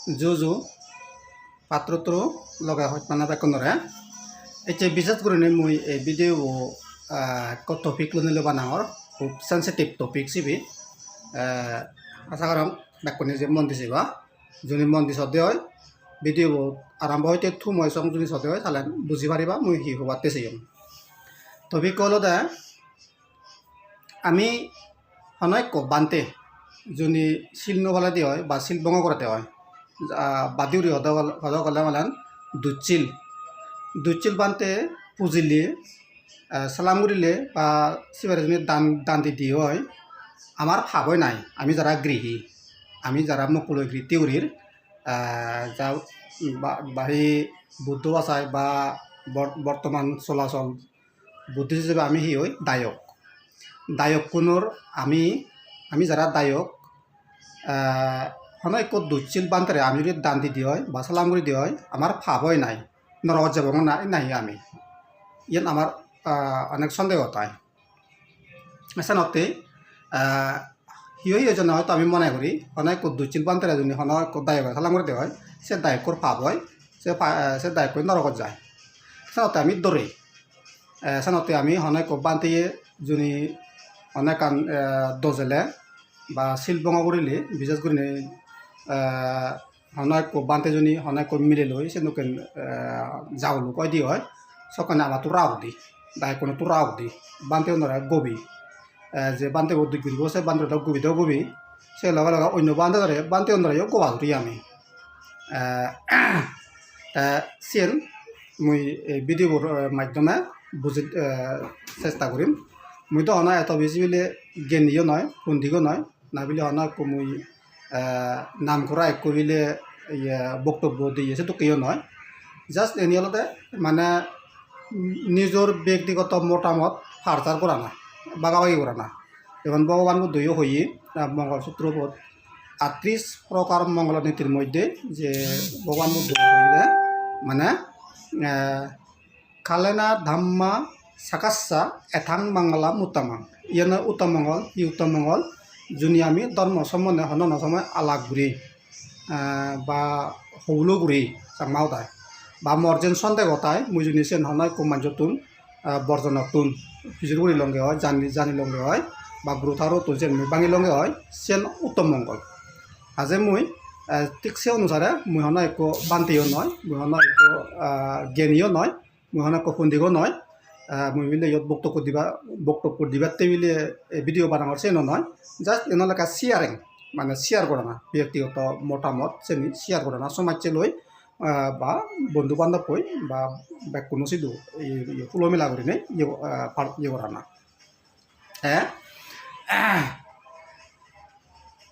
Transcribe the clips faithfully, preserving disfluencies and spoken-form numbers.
Ju ju, patturuturu loge hojpana bekkunore. Ecche bishes gurinei mui ei video bo, ah, ekko topic loinei banangor, hub sensitive topic sibe. Eh, asa gorong bekkune je mon di seba. Juni mon di sode oi, video bo arambo hoite thum oi song juni sode oi, tale buji pariba mui hi hobatte seyong. Topic olode, ami hono ekko bhante juni sil no palede oi ba sil bhongo gorede oi, ah, badi guri hodo gol-, hodo gole malen dussil, dussil bhante pujile, ah, salam gurile ba sibere juni dan, dan dide oi, amar pap oi nai, ami jara grihi, ami jara mokkoloi gritti gurir, ah, ja, ba, ba hi Buddho bhasai ba bor-, bortoman solachol Buddhist ijebe ami hi oi? Dayok. Dayokkunor ami, ami jara dayok, eh, hono ekko dussil bhantere ami judi dan didi oi ba salam guri di oi, amar pap oi nai, norogot jebong na, nahi ami? Iyen amar, ah, onek sondeho tai. Senotte, ah, hiyo hiyo jone hoyto ami mone guri, hono ekko dussil bhantere juni hono ekko dayokore salam guri de oi, se dayokkor pap oi, se pa-, eh, se dayokko norogot jai. Senotte ami dore. Eh, senotte ami hono ekko bhanteye juni hono ekkan, eh, dojele ba sil bhongo gurile, bises gurinei, eh, hono ekko bhante juni hono ekko mileloi sendokken, eh, jaguluk oide oi, sokkene ama tura agudi, dayokkuno tura agudi, bhanteunore gobi. Eh, je bhantebo duj guribo, se bhantebo gobi do gobi, se loge loge onno bhanteunore, bhanteunore yo goba guri ami. Eh, te siyen mui ei video bor, eh, maddhome bujit, eh, chesta gurim. Mui do hono eto besi bile geniyo noi, pondigo noi, na bile hono ekko mui, eh, nam gora ekko bile iye boktobbo diye sedokkeyo noi. Just eni olode mane nijor bektigoto motamot parchar gorana, bagabagi gorana. Jemon Bhogoban Buddho yo hoye, ah, Mongol Sutro bot, atris prokar mongol nitir moddhe je Bhogoban Buddho hoye, mane, eh, Kalena dhamma sakassa etang mangalam uttamang. Iyen oi uttom mongol, hi uttom mongol? Juni ami dhormo sombonde hono hono somoy alap guri, ah, ba houlo guri Changma hodai. Ba mor jen sondego tai, mui juni siyen hono ekko manjottun, ah, borjonottun pijor guri longe oi, jani, jani longe oi, ba guru tharottun siyen mui bangi longe oi, siyen uttom mongol. Aje mui, ah, thik se onusare mui hono ekko bhanteyo noi, mui hono ekko, ah, geniyo noi, mui hono ekko pondigo noi, eh, mui bile iyot boktobbo diba-, boktobbo dibatte bile ei video banangor siyen o noi, just iyen ole ekka sharing, mane share gorana, byaktigoto motamot seni share gorana, somajje loi, eh, ba bondhu bandhob hoi, ba bekkuno sidu, iye, iye, hulo mela gurinei, iye, eh, par-, iye gorana. Te,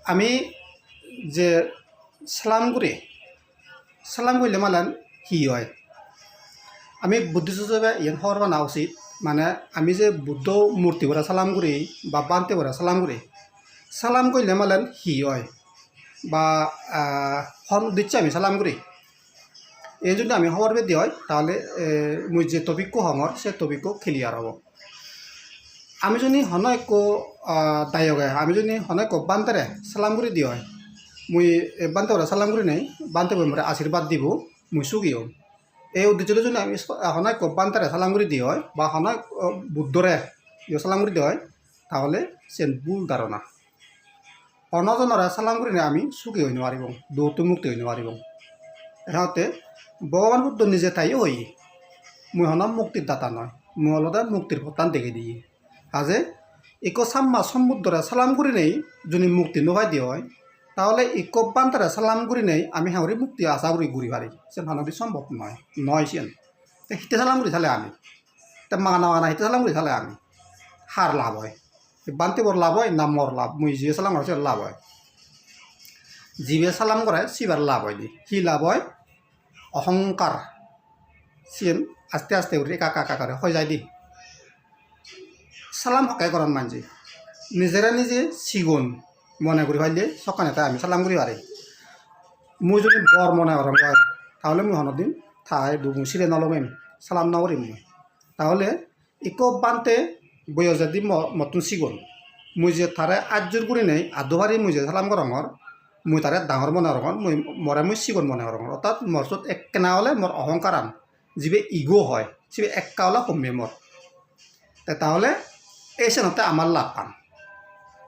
ami je salam guri, salam golle malen hi oi? Ami Buddhist ijebe iyen hobor pana usit, mane ami je Buddho murti bore salam guri ba bhante bore salam guri, salam golle malen hi oi? Ba, ah, hon uddecche ami salam guri? Ei jodi ami hobor pedi oi, tahole, eh, mui je topic-ko hongor, se topic-ko clear obo. Ami jodi hono ekko, ah, dayoge, ami jodi hono ekko bhantere salam guri di oi, mui ei bhante bore salam gurinei, bhante bore more ashirbad dibo, mui sugi om. Ei uddecche loi jodi ami s-, hono ekko bhantere salam guri di oi, ba hono ekko Buddhore yo salam guri di oi, tahole siyen bhul dharona. Hono jonore salam gurinei ami sugi oi no paribong, dugottun mukti oi no paribong. Te hotte Bhogoban Buddho nije tai hoye, "Mui hono muktir data noi, mui olode muktir pottan degei diye." Haje ikko Samma Sambuddhore salam gurinei juni mukti no paide oi, tahole ikko bhantere salam gurinei ami henguri mukti asa guri guri pari? Siyen honodi sombhob noi, noi siyen. Te hitte salam guri sale ami? Te magana magana hitte salam guri sale ami? Har lab oi? Ei bhantebor lab oi na mor lab? Mui jibe salam gore sibe lab oi? Jibe salam gore sibar lab oi de. Hi lab oi? Ohongkar. Siyen aste aste guri ekka ekka ekka guri hoi jai de. Salam hokke goron manje? Nijere nije sigon mone guri palle sokkene te ami salam guri pari. Mui jodi bor mone gorong oi, tahole mui honodin tai dugun sire no longem, salam no gurim mui. Tahole ikko bhante boyos jodi mo-, mottun sigon, mui je tare ajjur gurinei addo pari mui je salam gorongor, mui tare dangor mone gorongor, mui, more mui sigon mone gorongor. Ortat mor sot ekkena ole mor ohongkaran, jibe ego hoi, sibe ekka ole homme mor. Te tahole ei senotte amar lappan.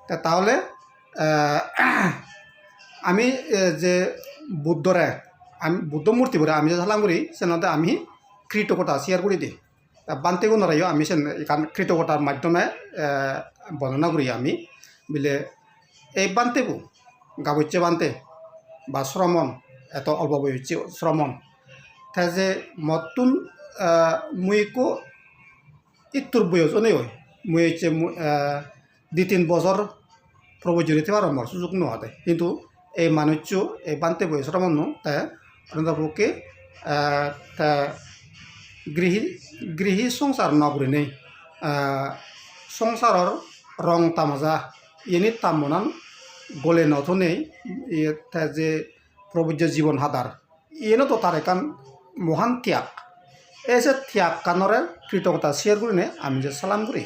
Te tahole, eh, ami, eh, je Buddhore, ami Buddho murtibore ami je salam guri, senotte ami kritogota share guri di. Te bhantegunoreyo ami sen ekkan kritogotar maddhome, eh, bondona guri ami bile ei bhantebo, gabucche bhante ba sromon, eto olpo boyocche sromon, te je mottun, eh, mui ekko ittur boyos onei oi, mui ecche mu-, eh, di tin bojor probojjuri thebar mor sujug no ade. Hintu ei manuccho, ei bhante boi sromonno te onontopokke, eh, te grihi, grihi songsar no gurinei, eh, songsaror rong tamaja, iyeni tammonan gole no thonei, iye te je probojjo jibon hadar, iyeno to tar ekkan mohan tiyag. Ei se tiyagganore kritogota share gurinei ami je salam guri,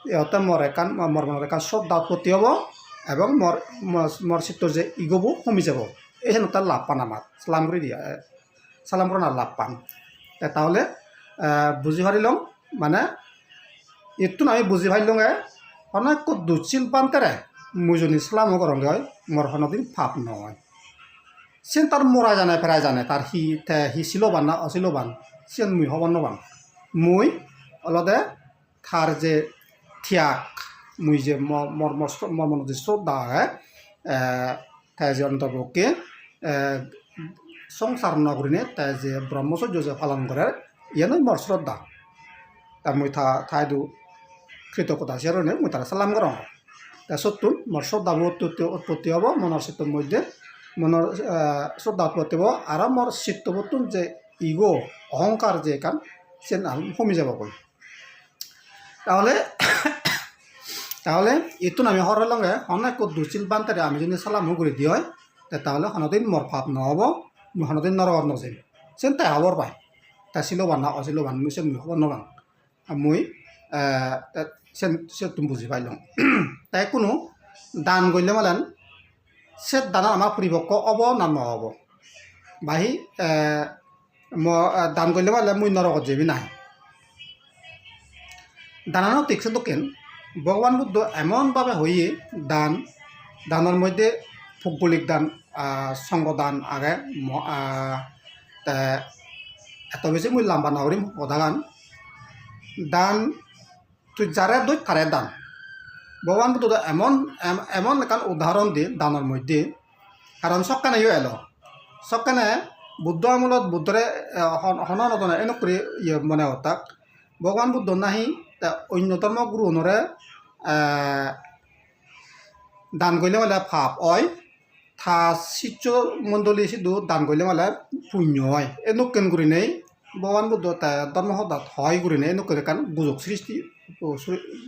iyotte mor ekkan, mor monot ekkan sroddha utpotti obo, ebong mor, mor, mor sitto je ego bo homi jebo. Ei senotte lappan amar salam guri diya, eh, salam gorana lappan. Te tahole, eh, buji parilong, mane ittun ami buji pailonge, hono ekko dussil bhantere mui jodi salamo goronge oi, mor honodin pap no oi. Siyen tar mora jane, prai jane, tar hi, te hi siloban na osiloban, siyen mui hobor no pang. Mui olode tar je tiyag, mui je mo-, mor, mor, mor monot je sroddha age, eh, te je onontopokke, eh, songsar no gurinei te je Brahmacharya je palon gorer, iyanoi mor sroddha. Te mui ta, ta idu kritogota share gurinei mui tare salam gorongor. Te sottun mor sroddha bo utpotti, utpotti obo, monor sittor moddhe, monor, eh, sroddha utpotti obo, aro mor sittobottun je ego, ohongkar je ekkan, siyen ar homi jebogoi. Tahole, tahole ittun ami hobor pelonge, hono ekko dussil bhantere ami jodi salamo guri di oi, te tahole honodin mor pap no obo, mui honodin norogot no jim. Siyen te hobor pai. Te siloban na osiloban, mui siyen mui hobor no pang. Ar mui, eh, te sen, settun buji pailong. Te ekkunu dan golle malen, se danan ama poripokko obo na no obo? Ba hi, eh, mo, eh, dan golle malen mui norogot jebi nahi? Danano thik sedokken, Bhogoban Buddho emon bhabe hoye dan, danor moddhe puggolik dan, ah, songho dan age, mo-, ah, te eto besi mui lamba no gurim hodagan. Dan tui jare doj tare dan. Bhogoban Buddho do emon, em-, emon ekkan udahoron di danor moddhe. Karon sokkene yo elo. Sokkene Buddho amolot Buddhore, eh, hon-, hono hono done enok guri iye mone gottak. Bhogoban Buddho nahi te onno dhormo gurugunore, eh, dan golle male pap oi, ta siccho mondoli sidu dan golle male punyo oi. Edokken gurinei Bhogoban Buddho te dhormo hodat hoi gurinei edokken ekkan gujok sristi,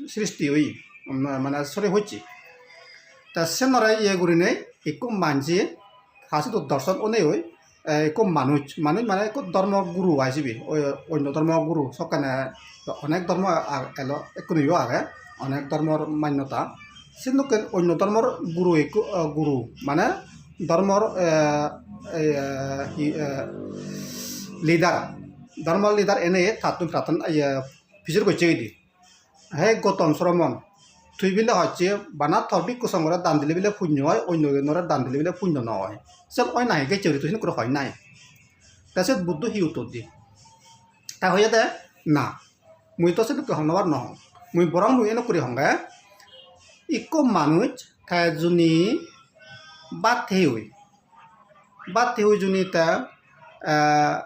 sristi oye, mane sore hocche. Te senore iye gurinei ekko manje ta sidu dorson onei oi, eh, ekko manuj, manuj mane ekko dhormo guru ai sibe, oi, onno dhormo guru, sokkene onek dhormo ag-, elo, ekkuno yo age, onek dhormor manyota. Sen dokken onno dhormor guru ekko, eh, guru, mane dhormor, eh, eh, hi, eh, leader, dhormor leader ene tattun prathan, iye, pijor gocche gidi. He Gautam Sramon, tui bile hocche bana tor bhikkhu songhore dan dile bile punyo oi, onno jonore dan dile bile punyo no oi. Sen oi nahi gecche guri tui sen guri hoi nahi? Te siyot Buddho hi uttor di? Te hoyede, na, mui to sedokke hobor no pang. Mui borong mui enok guri honge, ikko manuj te juni bhat hei oi, bhat hei oi juni te, eh,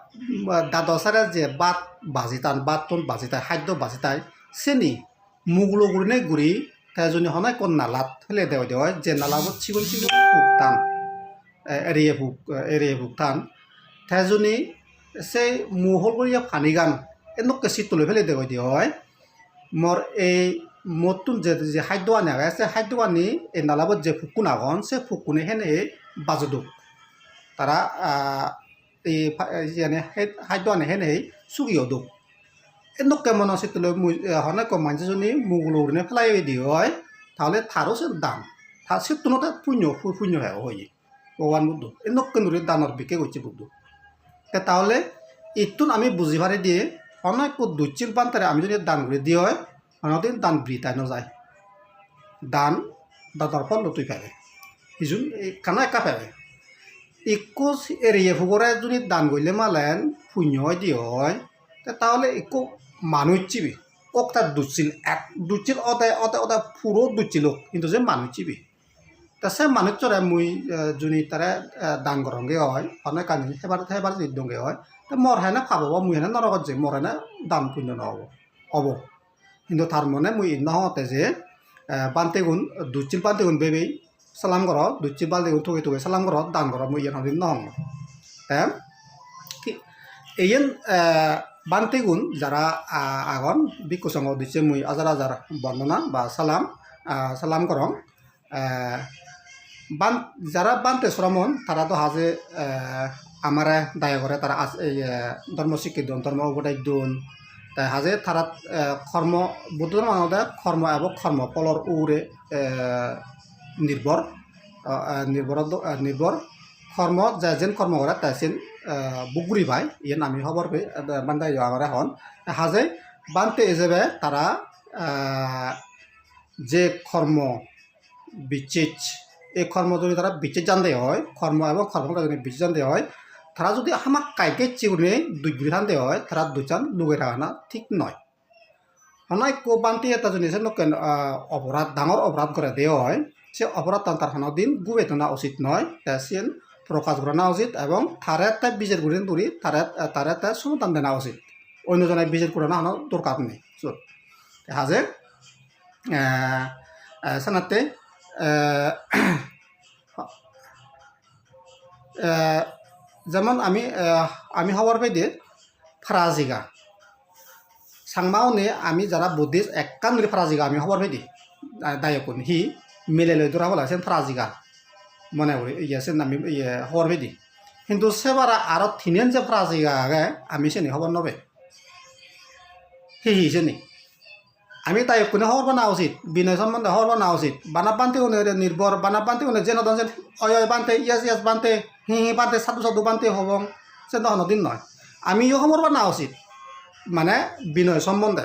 dado sare je bhat baji tan, bhattun baji tai, haddo baji tai, seni mugulo gurinei guri te juni hono ekko nalat pele de oi de oi, je nalabot sigon sigon puk tan, eh, eriye puk, eh, eriye puk tan. Te juni se mu hol guriye panigan endokke sittole pele de oi de oi. Mor ei muottun je, je haddoani age, se haddoani ei nalabot je pukkun agon, se pukkune hene ei bajodok. Tara, ah, ei pa-, iyani, he-, haddoani hene ei sugi odok. Endokke mono sittole mui, eh, hono ekko manje juni mugulo gurinei pelai oide oi, tahole taro se dan. Ta sittuno te punyo, pu-, punyo he oye. Bhogoban Buddho. Endokken guri danor bhikke gocche Buddho. Te tahole ittun ami buji pari de, hono ekko dussil bhantere ami jodi dan guri di oi, honodin dan britha no jai. Dan, danor phol tui pebe. Hijun ekkana ekka pebe. Ikko eriye pugore judi dan golle malen punyo oide oi, te tahole ikko manuj sibe. Ok ta dussil, ek dussil ode, ode, ode puro dussil ok, hintu je manuj sibe. Te se manuchchore mui, eh, juni tare, eh, dan goronge oi, hono ekkan jinis hebar, hebar jinis donge oi, te mor hene pap obo, mui hene norogot jei, mor hene dan punyo no obo, obo. Hintu tar mone mui indi hongotte je, eh, bhantegun, dussil bhantegun bebei salam goro, dussil bhantegun tugei tugei salam goro, dan goro, mui iyen honodin no hongor. Te ki-, iyen, eh, bhantegun jara, ah, agon, bhikkhu songho uddisse mui hajar hajar bondona ba salam, ah, salam gorong. Eh, ban-, jara bhante sromon, tara do haje, eh, amare daya gore, tara as-, iye, dhormo sikke don, dhormo upodes don. Te haje tara, eh, kormo, Buddho dhormo olode kormo ebong kormo pholor ugure, eh, nirbhor, eh, eh, nirbhor do-, eh, nirbhor. Kormo, je jen kormo gore, te sen, eh, bhog guri pai. Iyen ami hobor pei, eh, bhante yo amare hon. Haje bhante ijebe tara, eh, je kormo, bicches, ei kormo jodi tara bicches jande oi, kormo ebong kormo jodi bicches jande oi, tara jodi hamakkai gecche gurinei duj guri thande oi, tara dujchan lugei ragana thik noi. Hono ekko bhante ekta jodi sedokken, ah, oporad, dangor oporad gorede oi, se oporadtan tar honodin gubei thana usit noi, te siyen prokash gorana usit ebong tare te bijer gurinei duri tare, tare te somadan dena usit. Onno jone bijer gorana hono dorkar nei siyot. Te haje, eh, eh, senatte, eh, eh, jemon ami, eh, ami hobor pei de Parajiga. Changma une ami jara Buddhist ekkan guri Parajiga ami hobor pei de. Da-, dayokkun hi mile loi dora bola sen Parajiga. Mone guri, iye, sen ami, iye, hobor pei de. Hintu se bara aro tinen je Parajiga age, ami seni hobor no pei. Hi hi seni? Ami dayokkune hobor pana usit, binoy sombonde hobor pana usit. Bana bhantegune nirbhor, bana bhantegune jenodon jen, "Oi, oi, bhante, yes, yes, bhante, hi, hi, bhante, sadhu, sadhu, bhante," hobong. Sen do honodin noi. Amiyo hobor pana usit. Mane binoy sombonde.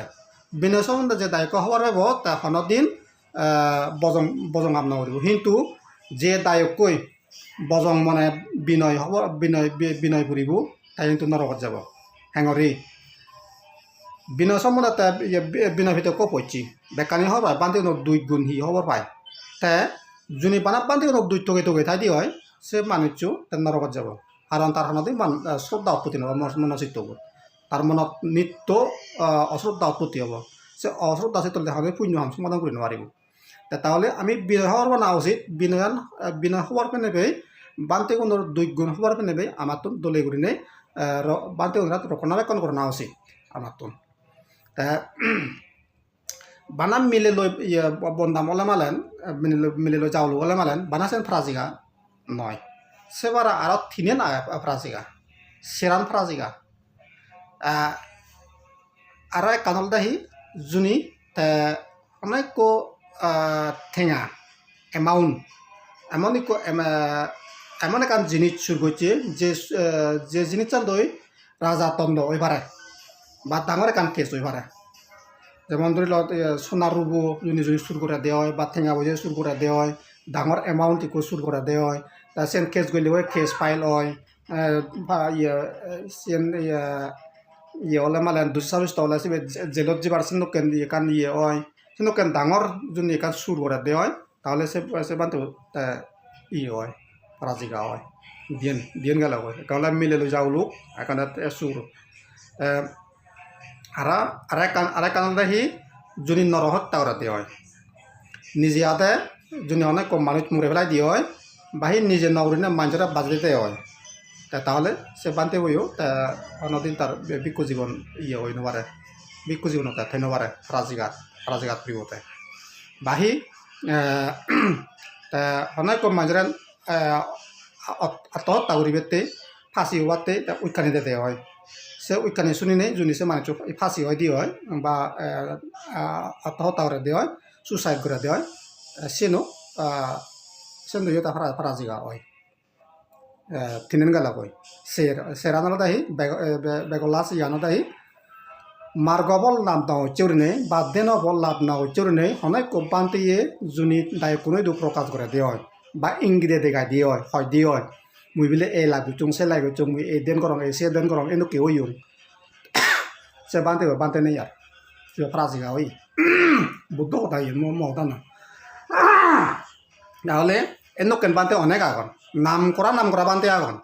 Binoy sombonde je dayokko hobor pebo, te honodin, eh, bojong, bojong ham no guribo. Hintu je dayokkoi bojong mone binoy hobor, binoy, bi-, binoy puribo, te hintu norogot jabo. Hengori? Binoy sombonde te, iye, bi-, binoy pitokko pocche. Bekkani hobor pai, bhantegunor duj gun hi hobor pai. Te juni bana bhantegunor duj togei togei thaide oi, se manuccho te norogot jabo. Karon tar honodin man-, eh, sroddha utpotti no obo, mon-, mono chittobot. Tar monot nitto, eh, osroddha utpotti obo. Se osroddha chittole honodin punyo ham somadan guri no paribo. Te tahole ami binoy hobor pana usit, binoyan, eh, binoy hobor penei pei, bhantegunor duj gun hobor penei pei, amattun dole gurinei, eh, ro-, bhantegunore rokkonabekkan gorana usit amattun. Te bana mile loi, iye, bo-, bondam ole malen, eh, mile loi, mile loi jauluk ole malen, bana sen Parajiga noi. Se bara aro tinen age Parajiga. Seran Parajiga. Ah, aro ekkan olode hi, juni te hono ekko, ah, tenga, amount, emon ekko em-, ah, emon ekkan jinis sur gocche, je, ah, je jinissan doi raja tondo oi pare, ba dangor ekkan case oi pare. Jemon dhori lo, eh, sona rubo juni juni sur gorede oi, ba tenga poije sur gorede oi, dangor amount ekko sur gorede oi, te siyen case golle oi, case file oi, eh, ba iye, eh, siyen iye, iye ole malen duso sabisto ole sibe je-, jelot jebar sendokken iye ekkan iye oi, sendokken dangor juni ekkan sur gorede oi, tahole se, se bhante te iye oi, Parajiga oi. Diyen, diyen gelo goi. Ekkan ole mile loi jauluk, ekkan te sur. Te aro, aro ekkan, aro ekkan olode hi, juni noro hotta gorede oi. Nije ade juni hono ekko manuj mure felai de oi, ba hi nije no gurine manjore bajei de oi. Te tahole se bhante boyo te honodin tar bhikkhu jibon iye oi no pare. Bhikkhu jibonotte thei no pare, Parajigat, Parajigat puribo te. Ba hi, eh, te hono ekko manjore, eh, at-, attohotta guribatte, phasi obatte te uikkani dede oi. Se uikkani suninei juni se manuccho phasi oi de oi, ba, eh, ah, attohotta gorede oi, suicide gorede oi, eh, siyeno, ah, siyen do iye te Para-, Parajiga oi. Eh, tinen gelogoi. Ser, seran olode hi, bego-, eh, be-, bego last iyan olode hi, margo phol lab no gocche gurinei, ba deno phol lab no gocche gurinei, hono ekko bhanteye juni dayokkun idu prokash gore de oi, ba ingide degai de oi, hoi de oi, mui bile ei lab gocchong, se lab gocchong, mui ei den gorong, ei se den gorong, endokke oyong. Se bhantebo bhante nei ar. Se parajiga oye. Buddho hoda iyen, mo, mo hoda noi. Tahole endokken bhante onek agon. Nam kora, nam kora bhante agon.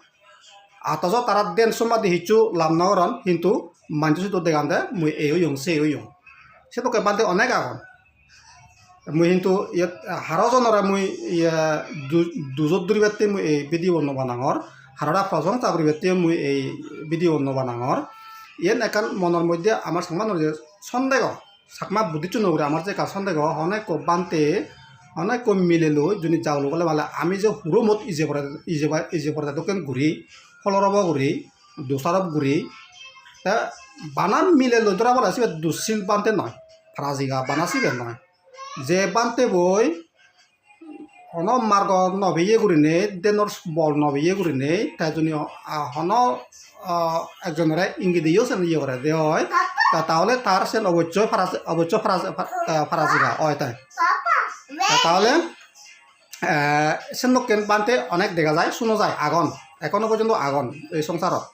Othojo tara den somadhi hissu lab no goron, hintu manjo sidu degande mui ei oyong, sei oyong. Sedokke bhante onek agon. Mui hintu iyot haro jonore mui iye du-, dujot duribatte mui ei video no banangor. Harore prosongsa guribatte mui ei video no banangor. Iyen ekkan monor moddhe amar Changma manujor sondego. Chakma Buddhist-uno ugure amar je ekkan sondego, hono ekko bhante, hono ekko mile loi juni jaguluk ole male ami je huromot ije pore, ije ba-, ije pore dokken guri, holorobo guri, dosarop guri, te bana mile loi dora pore sibe dussil bhante noi, parajiga bana sibe noi. Je bhante boi hono margo no peye gurinei, denor bol no peye gurinei, te juni, ah, hono, ah, ekjonore ingideyo sen iye gore de oi. Ta-, tahole tar sen obossoi paras-, obossoi paras-, pa-, ah, parajiga oi tai. Ta-, tahole, eh, sen dokken bhante onek dega jai, suno jai, agon. Ekhono porjonto agon ei songsarot.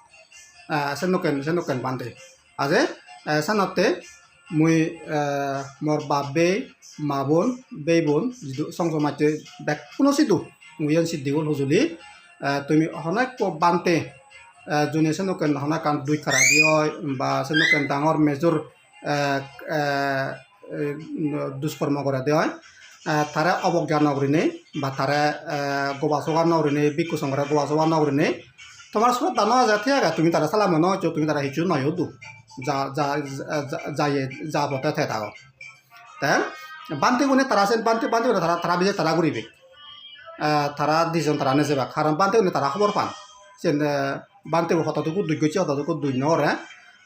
Eh, sen dokken, sen dokken bhante. Aje, eh, senotte mui, eh, mor bap bei, ma bon, bei bon, jidu song somajje bekkuno sidu, mui iyen siddigun hujuli, eh, tumi hono ekko bhante, eh, juni senokken hono ekkan duj karai di oi, ba senokken dangor mejor, eh, eh, eh, duskormo gore de oi, eh, tare obogya no gurinei, ba tare, eh, goba soga no gurinei, bhikkhu songhore goba soga no gurinei, tomar sroddha no age, thik age, tumi tare salamo no goccho, tumi tare hissu noyo do. Ja, ja, ja, ja, ja, ye, ja pote te thago. Te bhantegune tara sen, bhante, bhantegune tara, tara bije tara guribek. Eh, tara dijon tara nejebak. Karon bhantegune tara hobor pan. Sen, eh, bhantebo hotoduku duj gocche, hotoduku duj no gore.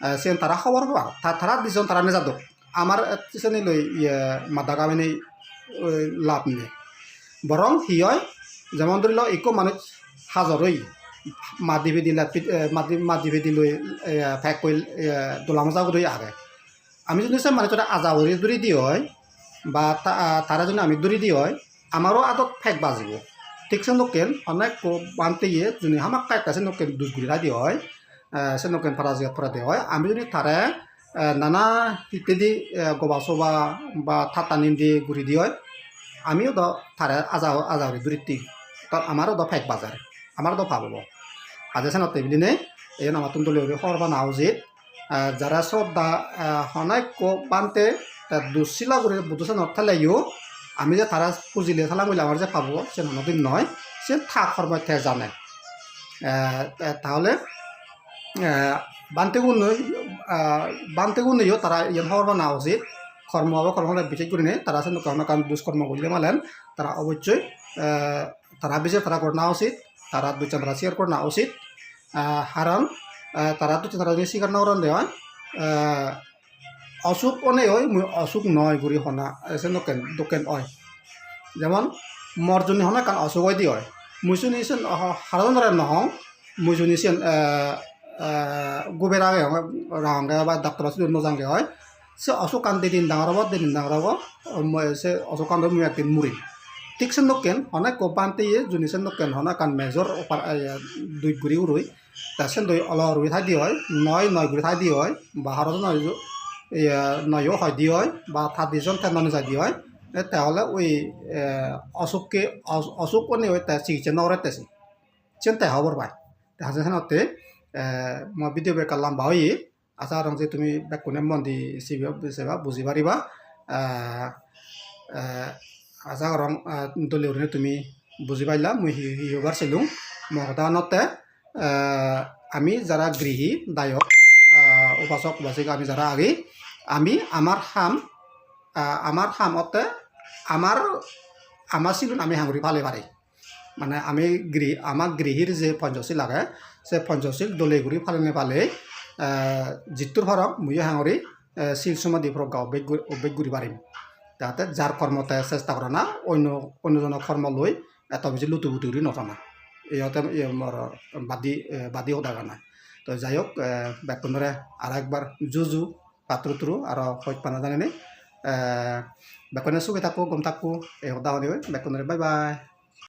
Eh, sen tara hobor pan. Ta-, tara dijon tara nejadok. Amar, eh, seni loi, iye, mada gabinei, oi, lab nei. Borong hi oi, jemon dhori lo, ikko manuj hajor oi, madi pidi lab pid-, eh, madi, madi pidi loi, eh, pek goi, eh, dola moja guri age. Ami juni se manuchchore aja guri dhuri di oi, ba ta-, ah, tare juni ami dhuri di oi, amaro adot pek bajibo. Thik sendokken hono ekko bhanteye juni hamakkai ekka sendokken duj guri thai di oi, eh, sendokken parajiga pore de oi, ami juni tare, eh, nana hittedi, eh, goba soba ba tattani di guri di oi, amiyo do tare aja, aja guri duritte, to amaro do pek bajar, amaro do pap obo. Aje senotte bilinei, iyen amattun dole guri hobor pana ujit. Eh, jara sroddha, eh, hono ekko bhante te dussila guri Buddho sanot theleyo, ami je tara pujile salam gorile amar je pabo, siyen honodin noi, siyen ta kormoi te jane. Eh, te tahole, eh, bhantegunoi, eh, bhantegunoiyo tara iyen hobor pana ujit, kormo obo, kormo hole bises gurinei tara sendokke hono ekkan duskormo gorile malen tara obossoi, eh, tara bises tara gorana ujit, tara dussan tara sigar gorana ujit. Ah, haron, ah, tara ducche tara jodi sigar nw goronde oi, ah, osuk onei oi, mui osuk noi guri hona, eh, sen dokken, dokken oi. Jemon, mor juni hono ekkan osuk oide oi, mui suni sen, oh, haro jonore nw hong, mui suni sen, eh, eh, guber age, rang age ba doctor-o sidu nw jange oi, se osukkan didin dangor obo, didin dangor obo, mui se osukkan loi mui ekdin murim. Thik sen dokken hono ekko bhanteye juni sen dokken hono ekkan major opar-, eh, duj guri urui, te sen doi olo guri thai di oi, noi noi guri thai di oi, ba haro noi, eh, noyo hoi di oi, ba ta dijon te noni jai di oi, te tahole ui, eh, osukke, os-, osuk onei oi te sikitse nw gorette se. Siyen te hobor pai. Te haje senotte, eh, mo video bo ekka lamba oye. Aja gorong je tumi bekkune mon di sibe, seba, buji pariba. Eh, eh, aja gorong, eh, dole gurinei tumi buji parila mui hi, hi hobar selung. Mo hoda hon otte, eh, ami jara grihi, dayok, eh, upasok, upasika ami jara agi, ami amar ham, eh, amar ham otte amar, amar silun ami hanguri pale pari. Mane ami gri-, ama grihir je Ponchosil age, se Ponchosil dole guri palenei palei, eh, jittur parong muiyo hangori, eh, sil somadi progga obbej gu-, obbej guri parim. Jate jar kormo te chesta gorana, onno, onno jono kormo loi eto besi lutuputu guri no thana. iyote, iyo mor badi, eh, badi hodagana. To jai hok, eh, bekkunore aro ekbar juju, patturu turu, aro hoj pana janei nei. Eh, bekkune sugi thakko, gom thakko, ei hoda honei, bekkunore bye bye.